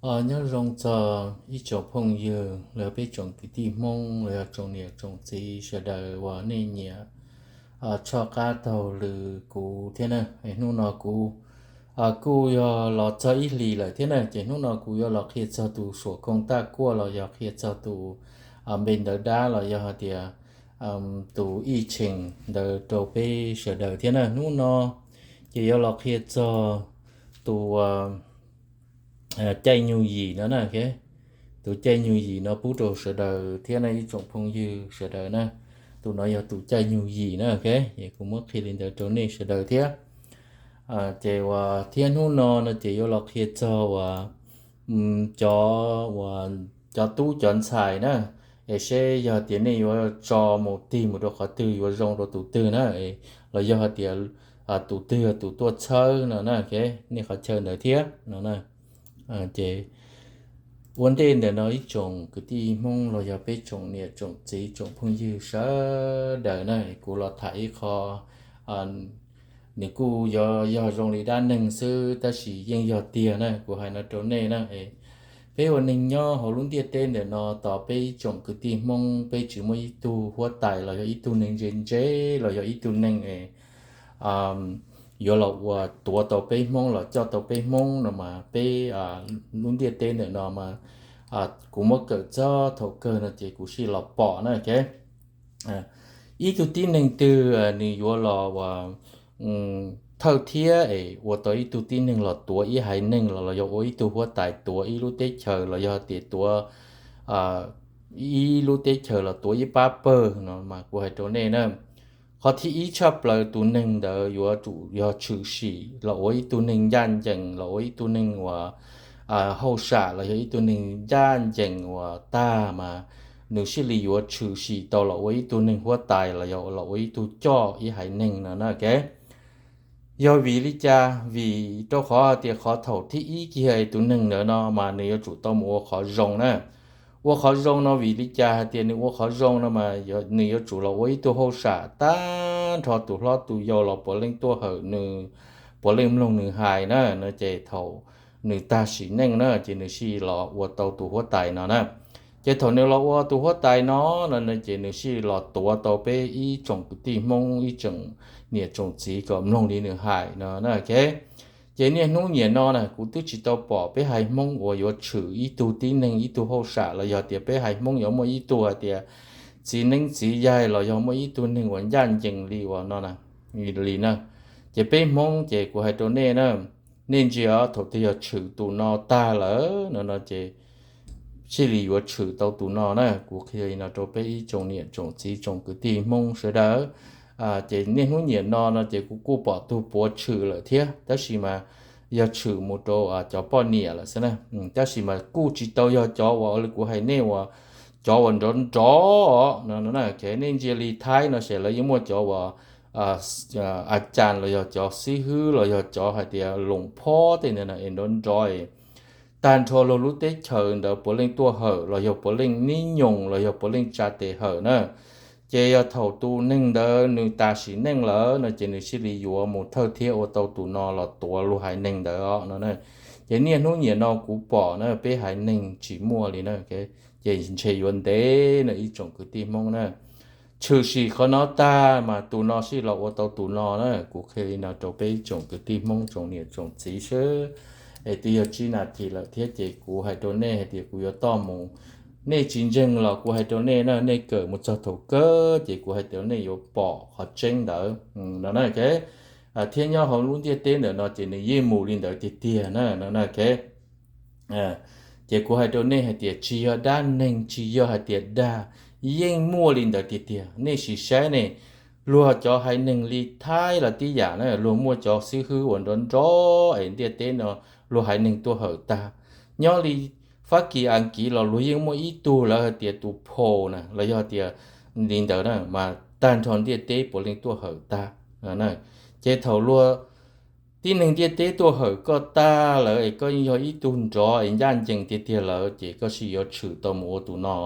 Os, nyob zoo txog ib tsoom phooj ywg los yog peb tsoom kwv tij Hmoob los yog tsoom niam tsoom txiv sawv daws uas nej nyiam tshoj qab taug lw kuv thiab na. Hnub no kuv kuj yog los txog ib hlis lawm thiab na, ces hnub no kuv yuav los qhia txog tus suam kooj taj kuaj los yog qhia txog tus npe ntawv dab los yog hais tias tus ij tseem ntawd rau peb sawv daws thiab na. Hnub no ces yuav los qhia txog tus caij nyug yim no na. Tus caij nyug yim no pub rau sawv daws thiab na ib tsoom phooj ywg sawv daws na. Tus no yog tus caij nyug yim na, es kuv muab qhia li ntawd rau nej sawv daws thiab. Ces uas thiab hnub no no ces yuav los qhia txog uas cov, uas cov tub cov ntxhais na, es seb yog tias nej yuav tso mus tig mus rau qhov twg yuav zoo rau tus twg na, los yog hais tias tus twg yog tus tuaj txhawb no na, nej qhov chaw ntawd thiab no na. Ces ua ntej ntawm no ib tsoom kwv tij Hmoob los yog peb tsoom niam tsoom txiv tsoom phooj ywg sawv daws na, kuv los tham ib qho nws kuj yog zoo li dab neeg xwb tab sis yeej yog tiag na, kuv hais no rau nej na. Peb ua neeg nyob hauv lub ntiaj teb ntawm no tos peb ib tsoom kwv tij Hmoob peb tsis muaj ib tug huab tais los yog ib tug neeg ntse ntse los yog ib tug neeg es yuav los ua tuav tau peb Hmoob los coj tau peb Hmoob no mas peb lub ntiaj teb ntawm no mas kuv muab kawm txog thaum kawg no ces kuv sij los pom na. Ib tug tib neeg twg nws yuav los ua thawj thiab es ua tau ib tug tib neeg los tuav ib haiv neeg los los yog ua ib tug huab tais tuav ib lub teb chaws los yog tias tuav ib lub teb chaws los tuav ib pab pawg no mas kuv hais rau nej na, qhov thib ib tshaj plaws tus neeg ntawd yuav tsum yog tshwm sim los ua ib tug neeg ncaj ncees los ua ib tug neeg uas hauj sam los yog ib tug neeg ncaj ncees uas tag mas nws thiaj li yuav tshwm sim tau los ua ib tug neeg huab tais los yog los ua ib tug coj ib haiv neeg no na. Yog vim li cas? Vim rau qhov hais tias qhov thaum thib ib kiag tus neeg ntawd no mas nws yuav tsum tau mus ua qhov zoo na. Ua qhov zoo no vim li cas hais tias nws ua qhov zoo no mas nws yuav tsum los ua ib tug hauj sam tag nrho tus hlob tus yau los puav leej tuaj hawm nws, puav leej mloog nws hais na no ces thaum nws tag sim neej na ces nws thiaj los ua tau tus huab tais no na. Ces thaum nws los ua tus huab tais no no ces nws thiaj los tuav tau peb ib tsoom kwv tij Hmoob ib tsoom niam tsoom txiv kom mloog li nws hais no na. Ces niaj hnub niam no na kuv twb tsis tau pom peb haiv Hmoob uas yuav tshwm ib tug tib neeg ib tug hauj sam los yog tias peb haiv Hmoob yuav muaj ib tug hais tias txiv neeb txiv yaig los yog muaj ib tug neeg uas ncaj ncees li uas no li na. Ces peb Hmoob ces kuv hais rau nej na, nej ntsia thaum twg yog tshwm tus no tag lawm no no ces thiaj li yuav tshwm tau tus no na. Kuv qhia li no rau peb ib tsoom niam tsoom txiv tsoom kwv tij Hmoob sawv daws. Ces niaj hnub niam no no ces kuv kuj pom tug puav tshwm lawm thiab tab sis mas yog tshwm mus rau cov poj niam lawm xwb na. Tab sis mas kuj tsis tau yog cov uas li kuv hais nej uas cov uas nrov nrov no, nej ntsia li Thaib no ces lawv yeej muaj cov uas a cas los yog cov xib hwb los yog cov hais tias loos phob tej ntawd es nrov nrov tag nrho luag lub teb chaws ntawd puav leej tuaj hawm los yog puav leej nib nyoos los yog puav leej tsa tes hawm na. Ces yog thaum tus neeg ntawd nws tas sim neej lawm no ces nws thiaj li yuav mus thawj thiab ua tau tus no los tuav luag haiv neeg ntawd os no. Ces niaj hnub niam no kuv pom na peb haiv neeg tsis muaj li na. Ces ntshe yuav ntev no ib tsoom kwv tij Hmoob na. Tshwm sim qhov no tag mas tus no thiaj los ua tau tus no na. Kuv qhia li no rau peb ib tsoom kwv tij Hmoob tsoom niam tsoom txiv sawv, es twb yog tsib nas this lawm thiab ces kuv hais rau nej hais tias kuv yuav toj mus. Nej tsis ntseeg los kuv hais rau nej na, nej kawm mus txog thaum kawg ces kuv hais tias nej yuav pom qhov tseeb ntawd no na. Thiab nyob hauv lub ntiaj teb ntawm no ces nws yeej mus li ntawd tiag tiag na no na. Ces kuv hais rau nej hais tias tsis yog dab neeg tsis yog hais tias dag, yeej muaj li ntawd tiag tiag. Nej sim saib ne, luag cov haiv neeg li Thaib los tib yam na, luag muaj cov xib hwb uas nrov nrov es ntiaj teb no luag haiv neeg tuaj hawm tag. Nyob li Fab Kis Askiv los luag yeej muaj ib tug lawv hais tias tus phos na los yog tias li ntawd na mas tag nrho ntiaj teb puav leej tuaj hawm tag. Ces thaum luag tib neeg ntiaj teb tuaj hawm koj tag lawm es koj yeej yog ib tug nrov es ncaj ncees tiag tiag lawm ces koj thiaj yuav tshwm tau mus ua tus no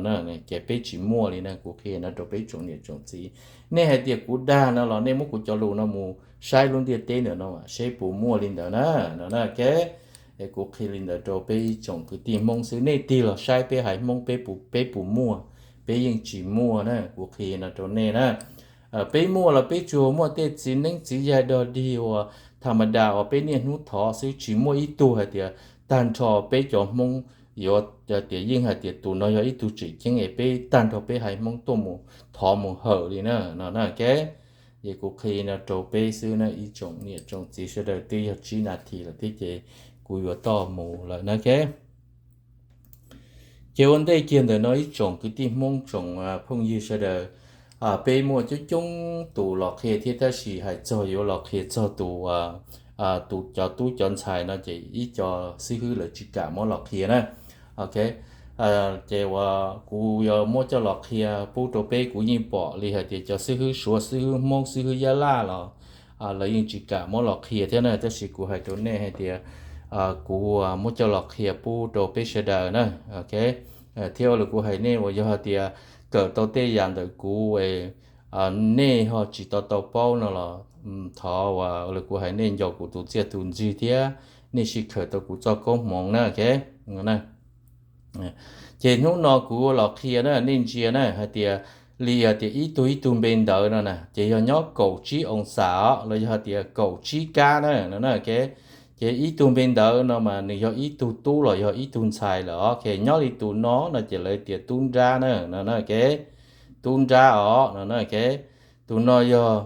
no. Ces peb tsis muaj li na, kuv qhia no rau peb tsoom niam tsoom txiv. Nej hais tias kuv dag no los nej muab kuv cov lus no mus saib lub ntiaj teb ntawm no seb puas muaj li ntawd na no na. Es kuv qhia li ntawd rau peb ib tsoom kwv tij Hmoob xwb, nej tig los saib peb haiv Hmoob peb puas, peb puas muaj, peb yeej tsis muaj na, kuv qhia no rau nej na. Peb muaj los peb tsuas muaj tej txiv neeb txiv yaig dog dig uas tham ma das uas peb niaj hnub thov xwb, tsis muaj ib tug hais tias tag nrho peb cov Hmoob yuav tias yeej hais tias tus no yog ib tug tseem ceeb es peb tag nrho peb haiv Hmoob tuaj mus thov mus hawm li na, no na, ok. Es kuv qhia no rau peb xwb na ib tsoom niam tsoom txiv sawv daws, twb yog tsib nas this lawm thiab ces kuv yuav toj mus lawm na, ok. Ces ua ntej kiag ntawm no ib tsoom kwv tij Hmoob tsoom phooj ywg sawv daws, peb muaj coob coob tus los qhia thiab, tab sis hais txog yuav los qhia txog tus, tus cov tub cov ntxhais no ces ib co xib hwb lawv tsis kam muab los qhia na. Ok, ces uas kuv yuav muab coj los qhia pub rau peb, kuv yeej pom li hais tias cov xib hwb Suav, xib hwb Hmoob, xib hwb Yab Laj los lawv yeej tsis kam muab los qhia thiab na, tab sis kuv hais rau nej hais tias kuv muab coj los qhia pub rau peb sawv daws na, ok. Thiab ua li kuv hais nej uas yog hais tias kawm tau tej yam ntawm kuv es nej ho tsis tau tau paub no los thov uas ua li kuv hais nej nco kuv tus txiaj tus ntsig thiab nej sim khaws tau kuv txoj koob hmoov na, ok. Ces hnub no kuv los qhia na, nej ntsia na hais tias li hais tias ib tug ib tug npe ntawv no na ces yog nyob kaum tsib oo xas os, los yog hais tias kaum tsib kab na, no na, ok. Ces ib tug npe ntawv no mas nws yog ib tug tub los yog ib tug ntxhais lawm os, ok. Nyob li tus no no ces lawv tias tub nrab na, no na, ok. Tub nrab os, no na, ok. Tus no yog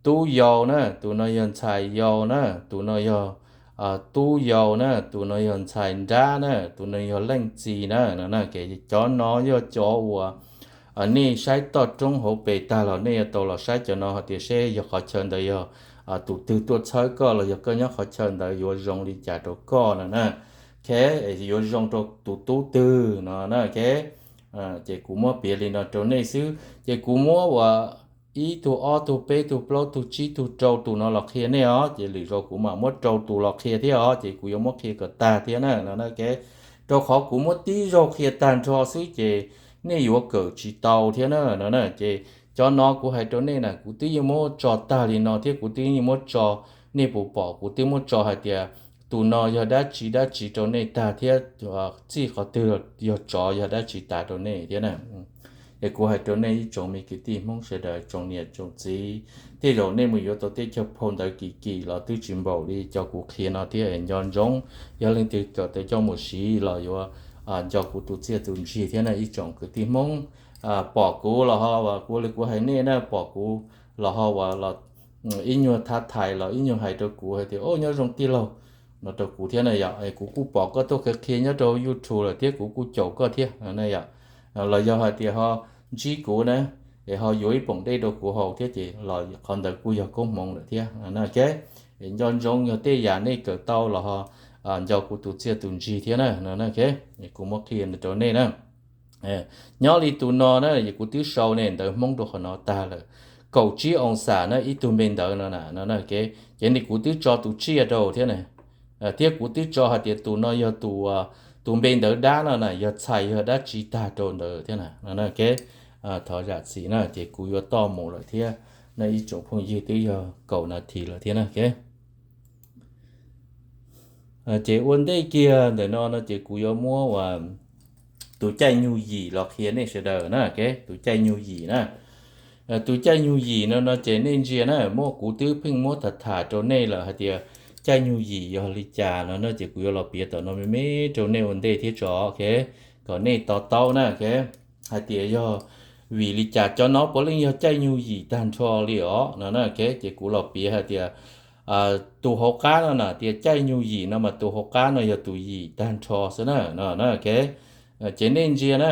tub yau na, tus no yog ntxhais yau na, tus no yog tub yau na, tus no yog ntxhais nrab na, tus no yog leej txiv na, no na, ok. Cov no yog cov uas nej saib toj roob hauv pes tag los nej yuav tau los saib cov no hais tias seb yog qhov chaw ntawd yog tus twg tuaj txhawb koj los yog koj nyob qhov chaw ntawd yuav zoo li cas rau koj no na, ok. Yuav zoo rau tus tub twg no na, ok. Ces kuv muab piav li no rau nej xwb, ces kuv muab uas ib tug ob tug peb tug plaub tug tsib tug rau tus no los qhia nej os, ces lwm zaus kuv mam muab rau tus los qhia thiab os, ces kuv yuav muab qhia kom tag thiab na, no na, ok. Rau qhov kuv muab tib zaug qhia tag nrho xwb ces nej yuav kawm tsis tau thiab na, no na. Ces cov no kuv hais rau nej na kuv twb yeej muab tso tag li no thiab kuv twb yeej muab tso, nej puas pom kuv twb muab tso hais tias tus no yog dab tsi dab tsi rau nej tag thiab txij qhov twg yog tsov yog dab tsi tas rau nej thiab na. Es kuv hais rau nej ib tsoom me kwv tij Hmoob sawv daws, tsoom niam tsoom txiv, tej zaum nej mus yuav tau tej chaw phau ntawv kim kim los twb tsis npaum li cov kuv qhia no thiab, nco ntsoov, yog leej twg kawm tau coj mus siv los yuav nco kuv tus txiaj tus ntsig thiab na ib tsoom kwv tij Hmoob. Pom kuv los ho uas kuv li kuv hais nej na, pom kuv los ho uas los ib nyuag thav thais los ib nyuag hais rau kuv hais tias, o, nyob zoo tij laug, no rau kuv thiab na yom. Kuv kuj pom koj tuaj qhia qhia nyob rau YouTube lawm thiab kuv kuj caum koj thiab na yom. Los yog hais tias ho ntsib kuv na, es ho yuav ib poom dej rau kuv haus thiab ces los qhov ntawd kuj yog koob hmoov lawm thiab na, ok. Nco ntsoov yog tej yam nej kawm tau los ho nco kuv tus txiaj tus ntsig thiab na, no na, ok. Kuv muab qhia rau nej na. Nyob li tus no na, kuv twb sau nej ntawv Hmoob rau qhov no tag lawm, kaum tsib oo xas na ib tug npe ntawv no na, no na, ok. Ces nim kuv twb tso tus tsiaj rau thiab na, thiab kuv twb tso hais tias tus no yog tus, tus npe ntawv dab no na yog txhais yog dab tsi tag rau ntawd thiab na, no na, ok. Thov zam txim na, ces kuv yuav toj mus lawm thiab na, ib tsoom phooj ywg, twb yog kaum nas this lawm thiab na, ok. Ces ua ntej kiag ntawm no no ces kuv yuav muab uas tus caij nyug yim los qhia nej sawv daws na, ok. Tus caij nyug yim na, tus caij nyug yim no no ces nej ntsia na, muab kuv twb pheej muab tham tham rau nej lawm hais tias caij nyug yim yog li cas no na, ces kuv yuav los piav tom no me me rau nej ua ntej thiab tso, ok, kom nej to taub na, ok. Hais tias yog vim li cas cov no puav leej yog caij nyug yim tag nrho li os no na, ok. Ces kuv los piav hais tias tus hauv qab no na, tias caij nyug yim no mas tus hauv qab no yog tus yim tag nrho xwb na, no na, ok. Ces nej ntsia na,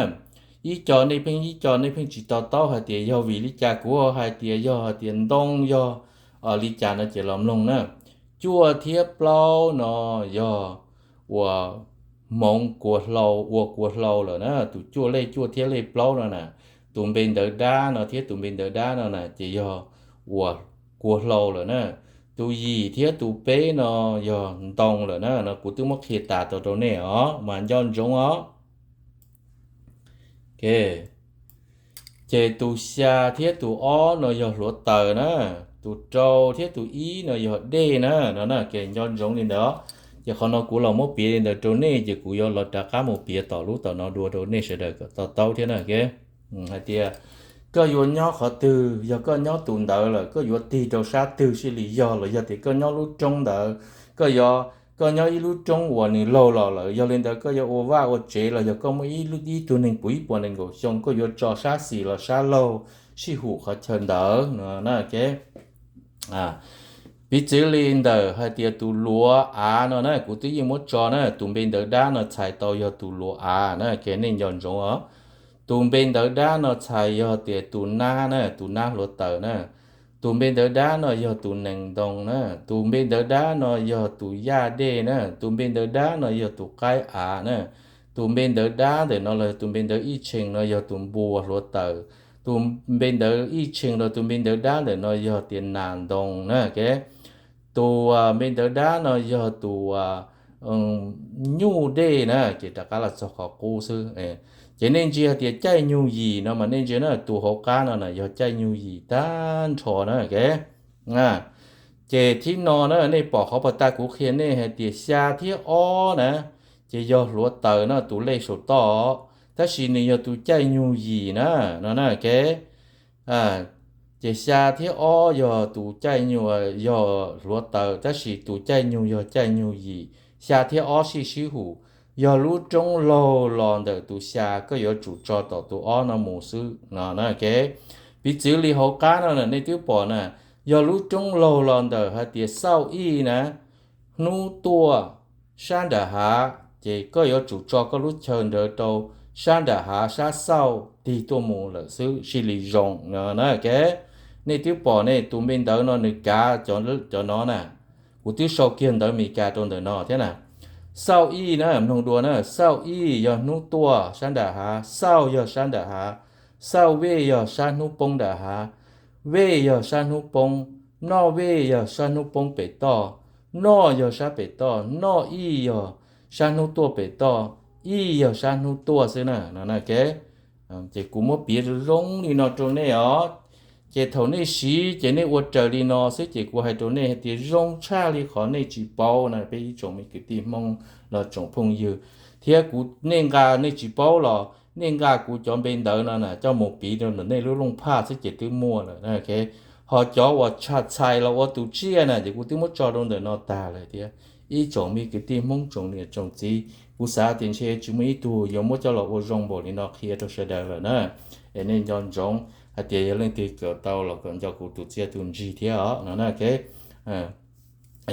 ib co nej pheej, ib co nej pheej tsis to taub hais tias yog vim li cas kuv hais tias yog hais tias ntoo yog li cas no ces los mloog na. Cuaj thiab plaub no yog uas hmoov kua hlau, ua kua hlau lawm na. Tus cuaj, lej cuaj thiab lej plaub no na, tus npe ntawv dab no thiab tus npe ntawv dab no na ces yog uas kua hlau lawm na. Tus yim thiab tus peb no yog ntoo lawm na, no kuv twb muab qhia tas tau rau nej os, mas nco ntsoov os. Ces tus xya thiab tus ob no yog hluav taws na, tus rau thiab tus ib no yog dej na, no na, ces nco ntsoov li ntawd. Ces qhov no kuv los muab piav li ntawd rau nej, ces kuv yuav los rov qab mus piav tom lub tom no dua rau nej sawv daws kom to taub thiab na, ok. Hais tias koj yuav nyob qhov twg, yog koj nyob tus ntawd lawm koj yuav tig rau sab twg sib li yog, los yog tias koj nyob lub roob ntawd, koj yuav, koj nyob ib lub roob uas nws laug los lawm, yog li ntawd koj yuav ua vaj ua tsev los yog koj muaj ib, ib tug neeg puv ib puas nees nkaum xyoo, koj yuav tso sab xis los sab laug sib hum qhov chaw ntawd no na, ok. Piv txwv li ntawm hais tias tus luav av no na, kuv twb yeej muab tso na, tus npe ntawv dab no txhais tau yog tus luav av na, ok, nej nco ntsoov os. Tus npe ntawv dab no txhais yog tias tus nab na, tus nab hluav taws na. Tus npe ntawv dab no yog tus nees ntoo na. Tus npe ntawv dab no yog tus yaj dej na. Tus npe ntawv dab no yog tus qaib av na. Tus npe ntawv dab ntawm no los tus npe ntawv ib tshee no yog tus npua hluav taws. Tus npe ntawv ib tshee los tus npe ntawv dab ntawm no yog tias nas ntoo na, ok. Tus npe ntawv dab no yog tus nyuj dej na, ces rov qab los txog qhov qub xwb. Ces nej ntsia tias caij nyug yim no mas nej ntsia na, tus hauv qab no na yog caij nyug yim tag nrho na, ok. Ces thib no na, nej pom qhov pas tas kuv qhia nej hais tias xya thiab ob na, ces yog hluav taws na, tus lej saum toj, tab sis nws yog tus caij nyug yim na, no na, ok. Ces xya thiab ob yog tus caij nyug, yog hluav taws, tab sis tus caij nyug yog caij nyug yim. Xya thiab ob sib sib hum, yog lub roob laug los ntawm tus xya, koj yuav tsum tso tom tus ob no mus xwb no na, ok. Piv txwv li hauv qab no na, nej twb pom na, yog lub roob laug los ntawm hais tias xauj ij na, hnub tuaj sab nram hav, ces koj yuav tsum tso koj lub chaw ntawd rau sab nram hav, sab xauj tig tuaj mus lawm xwb, sib li zoo no na, ok. Nej twb pom ne, tus npe ntawv no nws kav cov no na, kuv twb sau kiag ntawv Mes Kas rau ntawm no thiab na. Xauj ij na, mloog dua na, xauj ij yog hnub tuaj sab nram hav, xauj yog sab nram hav, xauj vej yog sab hnub poob nram hav, vej yog sab hnub poob, noj vej yog sab hnub poob pem toj, noj yog sab pem toj, noj ij yog sab hnub tuaj pem toj, ij yog sab hnub tuaj xwb na, no na, ok. Ces kuv muab piav zoo zoo li no rau nej os. Ces thaum nej siv ces nej ua raws li no xwb, ces kuv hais rau nej hais tias zoo tshaj li qhov nej tsis paub na, peb ib tsoom me kwv tij Hmoob los tsoom phooj ywg, thiab kuv, nej nqa, nej tsis paub los nej nqa kuv cov npe ntawv no na coj mus piv rau ntawm nej lub looj phaj xwb ces twb muaj lawm na, ok. Ho cov uas tshaj txhais los ua tus tsiaj na ces kuv twb muab tso rau ntawm no tag lawm thiab. Ib tsoom me kwv tij Hmoob tsoom niam tsoom txiv, kuv xav tias ntshe tsis muaj ib tug yuav muab coj los ua zoo npaum li no qhia rau sawv daws lawm na. Es nej nco ntsoov hais tias yog leej twg kawm tau los kom nco kuv tus txiaj tus ntsig thiab os no na, ok.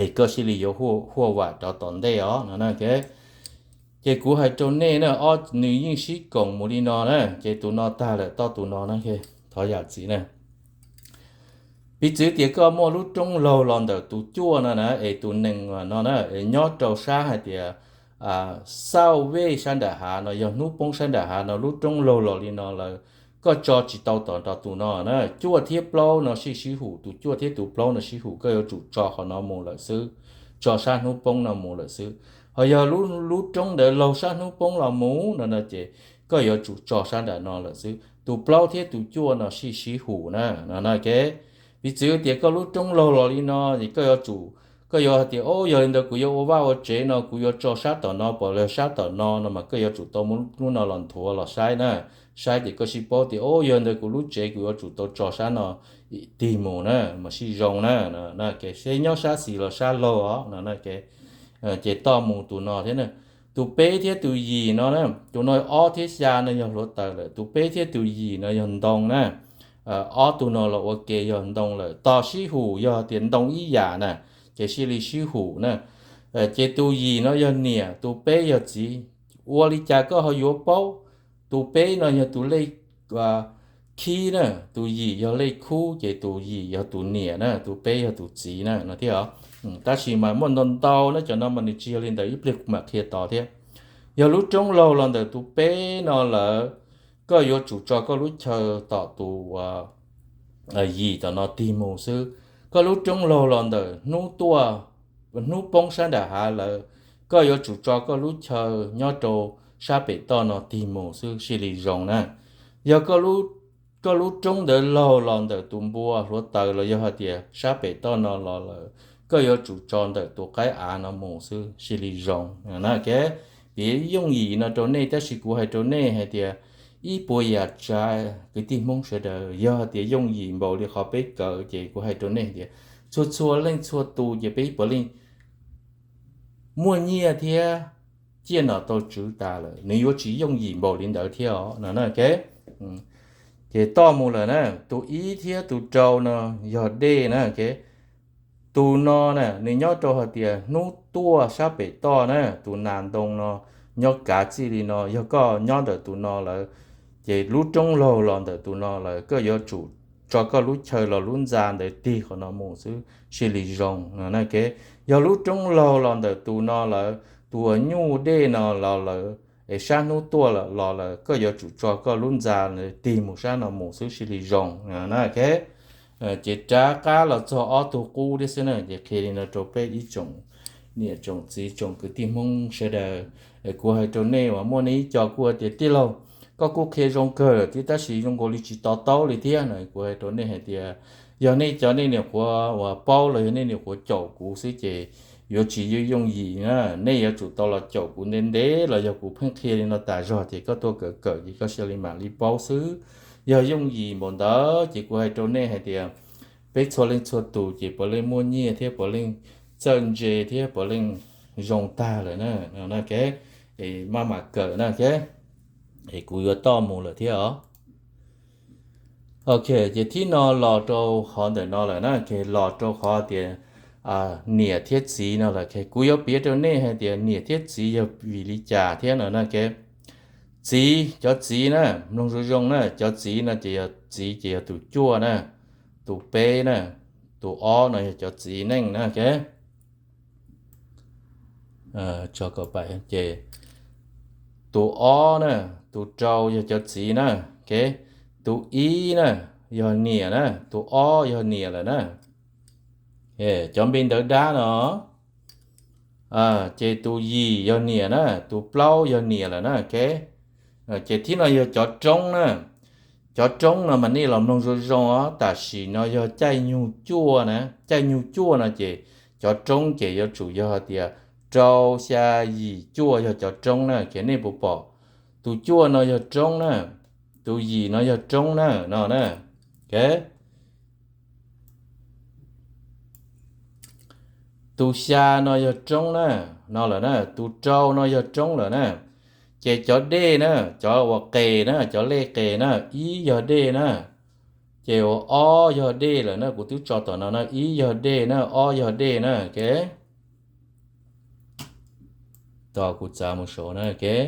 Es koj thiaj li yuav huaj vam rov tom ntej os no na, ok. Ces kuv hais rau nej na, ob nws yeej sib koom mus li no na, ces tus no tag lawm toj tus no na, ok. Thov yam txim na. Piv txwv tias koj muaj lub roob laug los ntawm tus cuaj no na, es tus nees no na, es nyob rau sab hais tias xauj vej sab nram hav no, yog hnub poob sab nram hav no, lub roob laug los li no lawm, koj tso tsis tau tom nrog tus no na, cuaj thiab plaub no sib sib hum, tus cuaj thiab tus plaub no sib hum, koj yuav tsum tso qhov no mus lawm xwb, tso sab hnub poob no mus lawm xwb. Ho yog lub roob ntawd laug sab hnub poob los mus no no ces koj yuav tsum tso sab nram no lawm xwb, tus plaub thiab tus cuaj no sib sib hum na, no na, ok. Piv txwv tias koj lub roob laug los li no es koj yuav tsum, koj yuav hais tias, o, yog li ntawd kuv yuav ua vaj ua tsev no kuv yuav tso sab tom no pom los sab tom no no mas koj yuav tsum tau muab lub no los nthuav los saib na, saib ces koj sib paub tias, o, yog ntawd kuv lub tsev kuv yuav tsum tau tso sab no tig mus na mas sib zoo na, seb nyob sab xis los sab laug os no, ces toj mus tus no thiab na. Tus peb thiab tus yim no na, tus no ob thiab xya no yog hluav taws lawm, tus peb thiab tus yim no yog ntoo na. Ob tug no los ua ke yog ntoo lawm, tos sib hum yog tias ntoo ib yam na, ces sib li sib hum na. Ces tus yim no yog niam, tus peb yog txiv. Ua li cas koj ho yuav paub? Tus peb no yog tus lej khib na, tus yim yog lej khub, ces tus yim yog tus niam na, tus peb yog tus txiv na no thiab. Tab sis mas muaj ntau ntau na, cov no mas nws tsis yog li ntawd, ib pliag kuv mam qhia tos thiab. Yog lub roob laug los ntawm tus peb no lawm, koj yuav tsum tso koj lub chaw tom tus yim tom no tig mus xwb. Koj lub roob laug los ntawm hnub poob sab nram hav lawm, koj yuav tsum tso koj lub chaw nyob rau sab pem toj no tig mus xwb, sib li zoo na. Yog koj lub roob ntawd laug los ntawm tus npua hluav taws los yog hais tias sab pem toj no los lawm, koj yuav tsum tso ntawm tus qaib av no mus xwb sib li zoo na. Kev piav yooj yim no rau nej, tab sis kuv hais rau nej hais tias ib puas yam tsav kwv tij Hmoob sawv daws, yog hais tias yooj yim npaum li qhov peb kawm ces kuv hais rau nej tias txhua txhua leej txhua tus ces peb puav leej muaj nyiaj thiab ciaj nom tau tswv tas lawm, nws yuav tsis yooj yim npaum li ntawd thiab os no na. Kev ces toj mus lawm na, tus ib thiab tus rau no yog dej na. Kev tus no na nws nyob rau hais tias hnub tuaj sab pem toj na, tus nas ntoo no nyob kav txij li no, yog koj nyob ntawm tus no lawm ces lub roob laug los ntawm tus no lawm, koj yuav tsum tso koj lub chaw los lub ntxa ntawd tig qhov no mus xwb sib li zoo no na. Kev yog lub roob laug los ntawm tus no lawm, tus uas nyuj dej no los lawm, es sab hnub tuaj los lawm, koj yuav tsum tso koj lub ntxa ntawd tig mus sab no mus xwb sib li zoo na. Kev ces rov qab los txog ob tug qub thiab xwb na. Ces qhia li no rau peb ib tsoom niam tsoom txiv tsoom kwv tij Hmoob sawv daws, kuv hais rau nej uas muaj nej ib co kuj tias tij laug, koj kuj qhia zoo kawg lawm thiab tab sis zoo nkaus li tsis to taub li thiab no. Kuv hais rau nej hais tias yog nej cov nej nyuam qhuav uas paub los yog nej nyuam qhuav caum kuv xwb ces yuav tsis yooj yim na. Nej yuav tsum tau los caum kuv ntev ntev los yog kuv pheej qhia li no tas zog ces koj tuaj kawm kawm ces koj thiaj li mam li paub xwb. Yog yooj yim npaum ntawd ces kuv hais rau nej hais tias peb txhua leej txhua tus ces puav leej muaj nyiaj thiab puav leej txawj ntse thiab puav leej zoo tag lawm na. Kev maj mam kawm na. Kev es kuv yuav toj mus lawm thiab os. Ok, ces thib no los rau qhov ntawm no lawm na, ces los rau qhov tias niam thiab txiv no lawm. Ces kuv yuav piav rau nej hais tias niam thiab txiv yog vim li cas thiab no na. Kev txiv, cov txiv na, mloog zoo zoo na, cov txiv no ces yog txiv ces yog tus cuaj na, tus peb na, tus ob no yog cov txiv neej na. Kev tso kom pais, ces tus ob na, tus rau yog cov txiv na. Kev tus ib na yog niam na, tus ob yog niam lawm na. Cov npe ntawv dab no ces tus yim yog niam na, tus plaub yog niam lawm na. Kev ces thib no yog cov roob na. Cov roob no mas nej los mloog zoo zoo os, tam sim no yog caij nyug cuaj na, caij nyug cuaj no ces cov roob ces yuav tsum yog hais tias rau, xya, yim, cuaj yog cov roob na. Kev nej puas pom tus cuaj no yog roob na, tus yim no yog roob na no na. Kev tus xya no yog roob na, no lawm na, tus rau no yog roob lawm na. Ces cov dej na, cov uas qes na, cov lej qes na, ib yog dej na, ces ua ob yog dej lawm na, kuv twb tso tom no na, ib yog dej na, ob yog dej na. Kev tos kuv txav mus saud na. Kev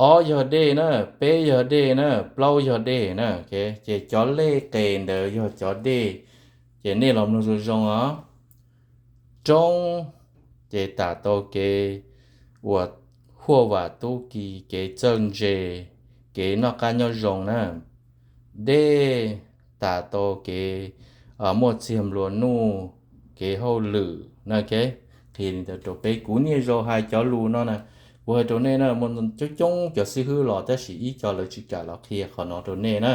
ob yog dej na, peb yog dej na, plaub yog dej na. Kev ces cov lej qes ntawd yog cov dej. Ces nej los mloog zoo zoo os. Roob ces tam tau kev uas huaj vam tub ki, kev txawj ntse, kev noj qab nyob zoo na. Dej tas tau kev muaj txiag nplua nuj, kev hauj lwm na. Kev qhia li ntawd rau peb, kuv niaj zaus hais cov lus no na, kuv hais rau nej na, muaj coob coob cov xib hwb los tab sis ib co lawv tsis kam los qhia qhov no rau nej na.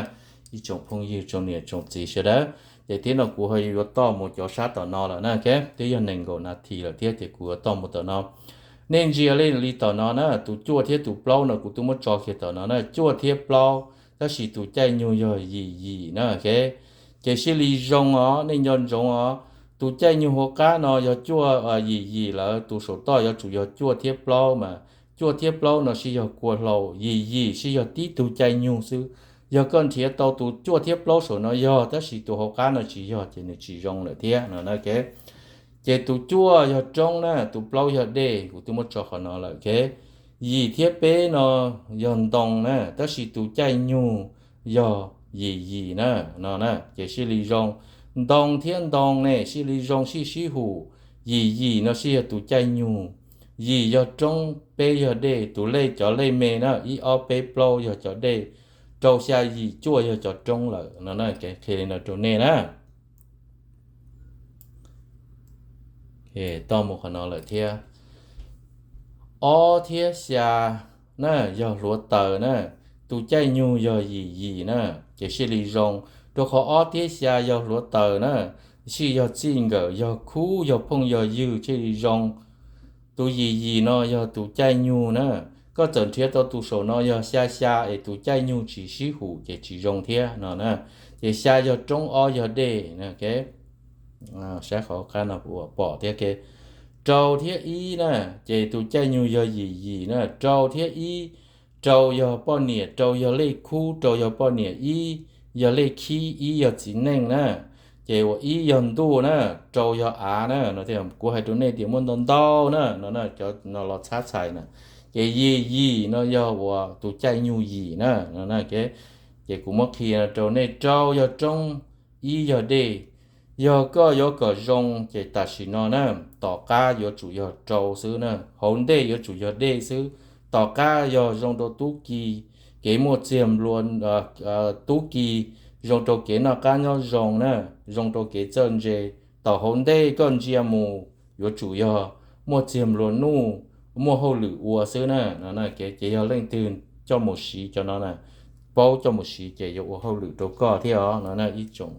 Ib tsoom phooj ywg tsoom niam tsoom txiv sawv daws, ces thib no kuv ho yuav toj mus cov sab tom no lawm na. Kev twb yog nees nkaum nas this lawm thiab ces kuv yuav toj mus tom no. Nej ntsia li li tom no na, tus cuaj thiab tus plaub no kuv twb muab tso kiag tom no na, cuaj thiab plaub, tab sis tus caij nyug yog yim yim na. Kev ces sib li zoo os, nej nco ntsoov os, tus caij nyug hauv qab no yog cuaj, yim yim lawm, tus saum toj yuav tsum yog cuaj thiab plaub mas, cuaj thiab plaub no sib yog kua hlau, yim yim sib yog tib tug caij nyug xwb. Yog koj nrhiav tau tus cuaj thiab plaub saum no yog, tab sis tus hauv qab no tsis yog ces nws tsis zoo lawm thiab no na. Kev ces tus cuaj yog roob na, tus plaub yog dej, kuv twb muab tso qhov no lawm. Kev yim thiab peb no yog ntoo na, tab sis tus caij nyug yog yim yim na, no na. Ces sib li zoo, ntoo thiab ntoo ne sib li zoo sib sib hum, yim yim no sib yog tus caij nyug, yim yog roob, peb yog dej, tus lej cov lej me na, ib ob peb plaub yog cov dej, rau xya yim cuaj yog cov roob lawm no na. Kev qhia li no rau nej na. Toj mus qhov no lawm thiab. Ob thiab xya na yog hluav taws na, tus caij nyug yog yim yim na. Ces sib li zoo, rau qhov ob thiab xya yog hluav taws na, sij yog txij nkawm yog khub yog phooj yog ywg thiaj li zoo. Tus yim yim no yog tus caij nyug na, koj txawm nrhiav tau tus saum no yog xya xya es tus caij nyug tsis sib hum ces tsis zoo thiab no na. Ces xya yog roob, ob yog dej. Saib qhov qab no pom thiab. Rau thiab ib na, ces tus caij nyug yog yim yim na, rau thiab ib, rau yog poj niam, rau yog lej khub, rau yog poj niam, ib yog lej khib, ib yog txiv neej na. Ces uas ib yog ntuj na, rau yog av na no. Kuv hais rau nej tias muaj ntau ntau na no, cov no los txhab txhais na. Ces yim yim no yog uas tus caij nyug yim na no. Ces kuv muab qhia rau nej, rau yog roob, ib yog dej. Yog koj yuav kom zoo ces tam sim no na, tom qab yuav tsum yog rau xwb na, hauv ntej yuav tsum yog dej xwb. Tom qab yog zoo rau tub ki, kev muaj txiag nplua, tub ki, zoo rau kev noj qab nyob zoo na, zoo rau kev txawj ntse. Tom hauv ntej koj ntsia mus yuav tsum yog muaj txiag nplua nuj, muaj hauj lwm ua xwb na. Ces yog leej twg coj mus siv cov no na, paub coj mus siv ces yuav ua hauj lwm rau koj thiab os no na ib tsoom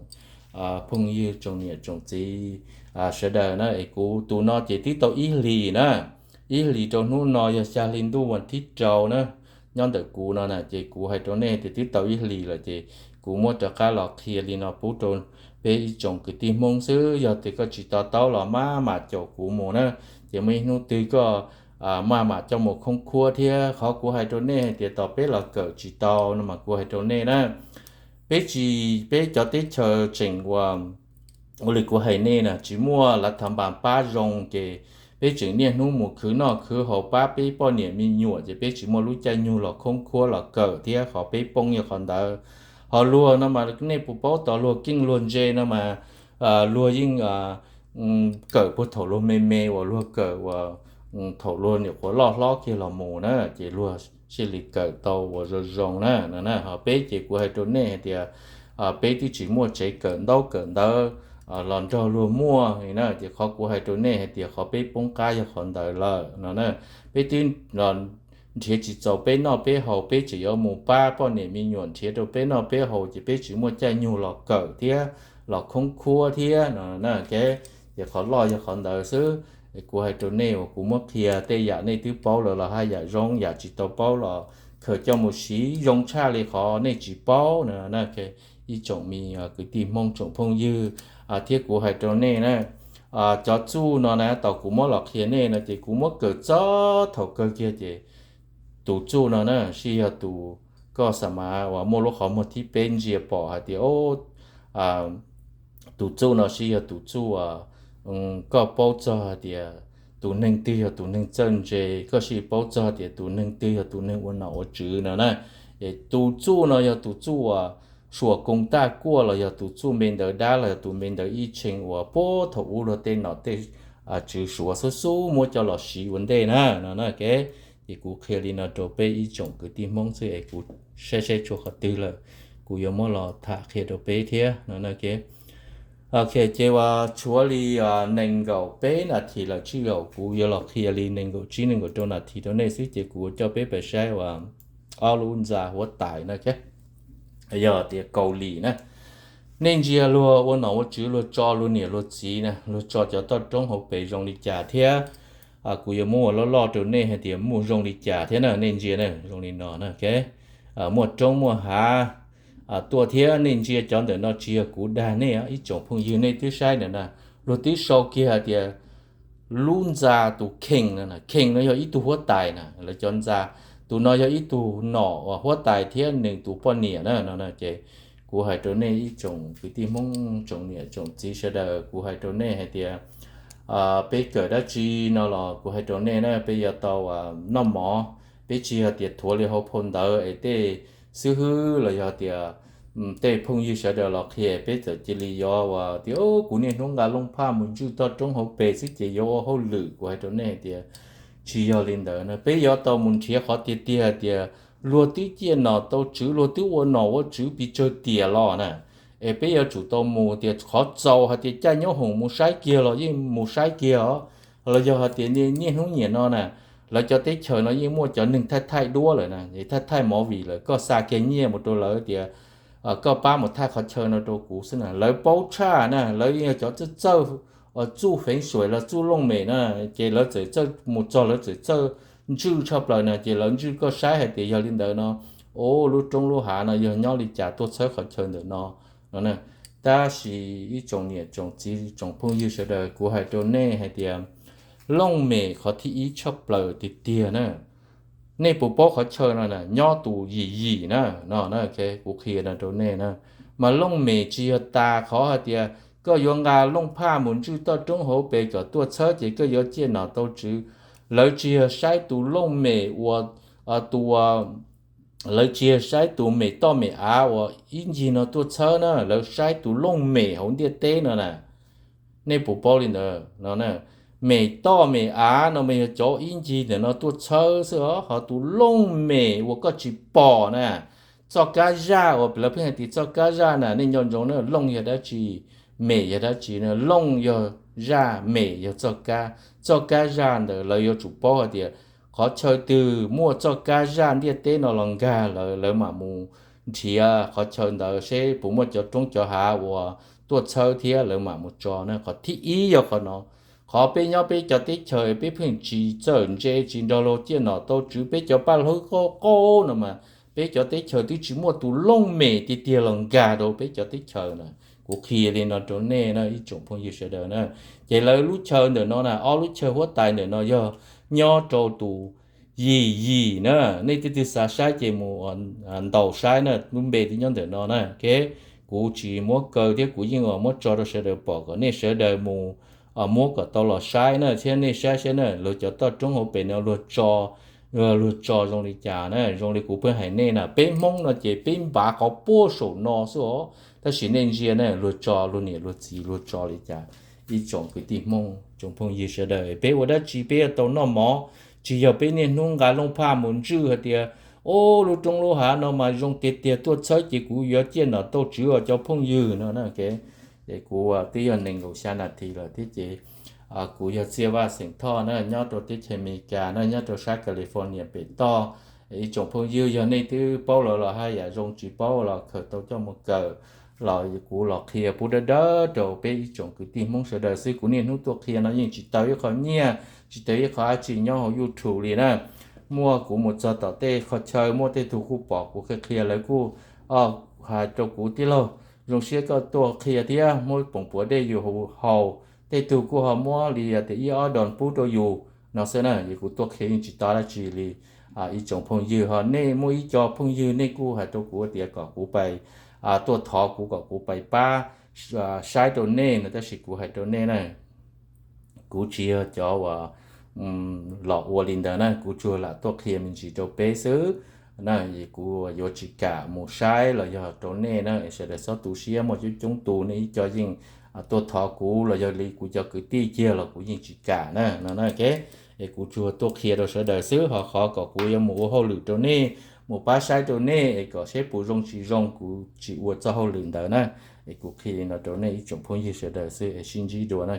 phooj ywg tsoom niam tsoom txiv sawv daws na. Es kuv tus no ces twb tau ib hlis na, ib hlis rau hnub no yog xya hli ntuj vas thib rau na, nyob ntawm kuv no na. Ces kuv hais rau nej tias twb tau ib hlis lawm ces kuv muab rov qab los qhia li no pub rau peb ib tsoom kwv tij Hmoob xwb. Yog tias koj tsis to taub los maj mam caum kuv mus na, ces muaj ib hnub twg koj maj mam coj mus khoob khuab thiab. Qhov kuv hais rau nej hais tias tos peb los kawm tsis tau no mas kuv hais rau nej na, peb tsis, peb cov teb chaws tseem ua, ua li kuv hais nej na, tsis muaj lav thav npas pab zoo ces peb tseem niaj hnub mus khwv noj khwv haus pab peb poj niam me nyuam ces peb tsis muaj lub caij nyug los khoob khuab los kawm thiab. Qhov peb poob yog qhov ntawd. Ho luag no mas nej puas paub, tos luag keej luag ntse no mas luag yeej kawm puag thaum luag me me uas luag kawm uas thaum luag nyuam qhuav loj hlob kiag los mus na, ces luag thiaj li kawm tau uas zoo zoo na. Ho peb ces kuv hais rau nej hais tias peb twb tsis muaj tsev kawm ntaub kawm ntawv los nrog luag muaj li na, ces qhov kuv hais rau nej hais tias qhov peb poob qab yog qhov ntawd lawm no na. Peb twb nrhiav tsis txaus peb noj peb haus, peb tseem yuav mus pab poj niam me nyuam nrhiav rau peb noj peb haus ces peb tsis muaj caij nyug los kawm thiab los khoob khuab thiab no na. Ces qhov loj yog qhov ntawd xwb. Kuv hais rau nej uas kuv muab qhia tej yam nej twb paub lawm los haj yam zoo, yam tsis tau paub los khaws coj mus siv zoo tshaj li qhov nej tsis paub no na. Ib tsoom me kwv tij Hmoob tsoom phooj ywg, thiab kuv hais rau nej na, cov txuj no na, tau kuv muab los qhia nej no ces kuv muab kawm txog thaum kawg kiag ces tus txuj no na sib yog tus, koj xa mas uas muaj lub qhov muag thib peb ntsia pom hais tias tus txuj no sib yog tus txuj uas koj paub txog hais tias tus neeg twg yog tus neeg txawj ntse, koj sib paub txog tias tus neeg twg yog tus neeg ua nom ua tswv no na. Es tus txuj no yog tus txuj uas Suam Koos Taj Kuaj los yog tus txuj me ntawv dab los yog tus me ntawv ib tshee uas puag thaum ub luag tej nom tej tswv Suav xub xub muab coj los siv ua ntej na no na. Ces kuv qhia li no rau peb ib tsoom kwv tij Hmoob xwb es kuv saib saib tshuav qhov twg lawm kuv yuav muab los tham qhia rau peb thiab no na. Ces uas tshuav li nees nkaum peb nas this lawm, tsij zaum kuv yuav los qhia li nees nkaum tsib nees nkaum rau nas this rau nej xwb ces kuv coj peb pais saib uas ob lub ntxa huab tais na, yog tias Kaus Lim na. Nej ntsia luag ua nom ua tswv luag tso luag niam luag txiv na, luag tso cov toj roob hauv pes zoo li cas thiab. Kuv yuav muab ua loj loj rau nej hais tias muaj zoo li cas thiab na, nej ntsia na, zoo li no na. Muaj roob muaj hav tuaj thiab, nej ntsia cov ntawm no tsis yog kuv dag nej, ib tsoom phooj ywg nej twb saib ntawm na, luag twb sau kiag hais tias lub ntxa tus kheej no, kheej no yog ib tug huab tais na, lawv cov ntxa, tus no yog ib tug nom huab tais thiab nws tus poj niam na no. Ces kuv hais rau nej ib tsoom kwv tij Hmoob tsoom niam tsoom txiv sawv daws, kuv hais rau nej hais tias peb kawm dab tsi no los kuv hais rau nej na, peb yuav tau noj mov, peb tsis yog tias thuav li hauv phau ntawv es tej xib hwb los yog tias tej phooj ywg sawv daws los qhia peb txawm cia li yuav uas tias kuv niaj hnub nqa looj phaj mus ntswj toj roob hauv pes xwb ces yuav ua hauj lwm. Kuv hais rau nej tias tsis yog li ntawd na, peb yuav tau mus nrhiav qhov tiag tiag tias luag twb ciaj nom tau tswv, luag twb ua nom ua tswv pes tsawg tiam los na, es peb yuav tsum tau mus tias qhov txaus hais tias caij nyob hoom mus saib kiag los yeej mus saib kiag os, los yog hais tias niaj hnub nyiam no na, lawv cov teb chaws no yeej muaj cov neeg thaij thaij duab lawm na, thaij thaij movie lawm, koj xa kiag nyiaj mus rau lawv tias koj pab mus thaij qhov chaw no rau kuv xwb na. Lawv paub tshaj na, lawv yog cov txawj txawj txuj feev xyuam los txuj looj mem na, ces lawv txawm txawj mus txog lawv txawm txawj ntswj tshaj plaws na, ces lawv ntswj koj saib hais tias yog li ntawd no, o, lub roob lub hav no yog nyob li cas tuaj txhawb qhov chaw ntawm no no. Tab sis ib tsoom niam tsoom txiv tsoom phooj ywg sawv daws, kuv hais rau nej hais tias looj mem qhov thib ib tshaj plaws tiag tiag na. Nej puas paub qhov chaw no na nyob tus yim yim na, no kuv qhia no rau nej na. Mas looj mem tsis yog tas qhov hais tias koj yuav nqa looj phaj mus ntswj toj roob hauv pes kom tuaj txhawb ces koj yuav ciaj nom tau tswv. Lawv tsis yog saib tus looj mem uas, tus, lawv tsis yog saib tus mem toj mem av uas ib ncig no tuaj txhawb na, lawv saib tus looj mem hauv ntiaj teb no na. Nej puas paub li ntawd no? Mem toj mem av no mas yog cov ib ncig ntawm no tuaj txhawb xwb os, ho tus looj mem uas koj tsis pom na, txoj kab zaj uas lawv pheej hais tias txoj kab zaj na, nej nco ntsoov na, looj yog dab tsi, mem yog dab tsi na. Looj yog zaj, mem yog txoj kab. Txoj kab zaj ntawd lawv yuav tsum paub hais tias qhov chaw twg muaj txoj kab zaj ntiaj teb no los nkag lawv, lawv mam mus nrhiav qhov chaw ntawd seb puas muaj cov roob cov hav uas tuaj txhawb thiab lawv mam mus tso na. Qhov thib ib yog qhov no. Qhov peb nyob peb cov teb chaws peb pheej tsis txawj ntse tsis nrog luag ciaj nom tau tswv, peb cov paj hlwb qaub qaub no mas peb cov teb chaws twb tsis muaj tus looj mem tiag tiag los nkag rau peb cov teb chaws na. Kuv qhia li no rau nej na ib tsoom phooj ywg sawv daws na. Ces lawv lub chaw ntawm no na, ob lub chaw huab tais ntawm no yog nyob rau tus yim yim na. Nej twb twb xav saib ces mus ntaus saib na, lub npe twb nyob ntawm no na. Kuv tsis muab kaw thiab kuv yeej muab tso rau sawv daws pom kom nej sawv daws mus muab kom tau los saib na, thiab nej saib saib na, luag cov toj roob hauv pes no luag tso, luag tso zoo li cas na. Zoo li kuv pheej hais nej na, peb Hmoob no ces peb npav qhov puag saum no xwb os, tab sis nej ntsia na, luag tso, luag niam luag txiv luag tso li cas. Ib tsoom kwv tij Hmoob tsoom phooj ywg sawv daws, peb ua dab tsi peb yuav tau noj mov? Tsis yog peb niaj hnub nqa looj phaj mus ntswj hais tias, o, lub roob lub hav no mas zoo tiag tiag, tuaj txhawb ces kuv yuav ciaj nom tau tswv os cov phooj ywg no na. Es kuv twb yog nees nkaum xya nas this lawm thiab ces kuv yog Txiaj Vaj xeem Thoj na, nyob rau teb chaws Amelikas na, nyob rau sab California pem toj. Ib tsoom phooj ywg yog nej twb paub lawm los haj yam zoo, tsis paub los khaws tau coj mus kawm los kuv los qhia pub dawb dawb rau peb ib tsoom kwv tij Hmoob sawv daws xwb. Kuv niaj hnub tuaj qhia no yeej tsis tau ib qho nyiaj, tsis tau ib qho dab tsi nyob hauv YouTube li na. Muaj kuv mus txog tom tej qhov chaw, muaj tej tug kuj pom kuv qhia qhia, lawv kuj hais rau kuv, tij laug, zoo siab koj tuaj qhia thiab muab poom puav dej yus haus. Tej tug kuj ho muab li tias ib ob dos pub rau yus no xwb na. Yog kuv tuaj qhia yeej tsis tau dab tsi li. Ib tsoom phooj ywg, ho nej muaj ib co phooj ywg nej kuj hais rau kuv tias kom kuv pais, tuaj thov kuv kom kuv pais pab saib rau nej no, tab sis kuv hais rau nej na, kuv tsis yog cov uas los ua li ntawd na, kuv tsuas lam tuaj qhia me ntsis rau peb xwb na. Kuv yuav tsis kam mus saib los yog rau nej na, sawv daws txhob tu siab, muaj coob coob tus nej ib co yeej tuaj thov kuv los yog li kuv cov kwv tij kiag los kuv yeej tsis kam na no. Es kuv tsuas tuaj qhia rau sawv daws xwb, ho qhov kom kuv yuav mus ua hauj lwm rau nej, mus pab saib rau nej es kom seb puas zoo tsis zoo, kuv tsis ua txoj hauj lwm ntawd na. Es kuv qhia li no rau nej ib tsoom phooj ywg sawv daws xwb es sib ntsib dua na.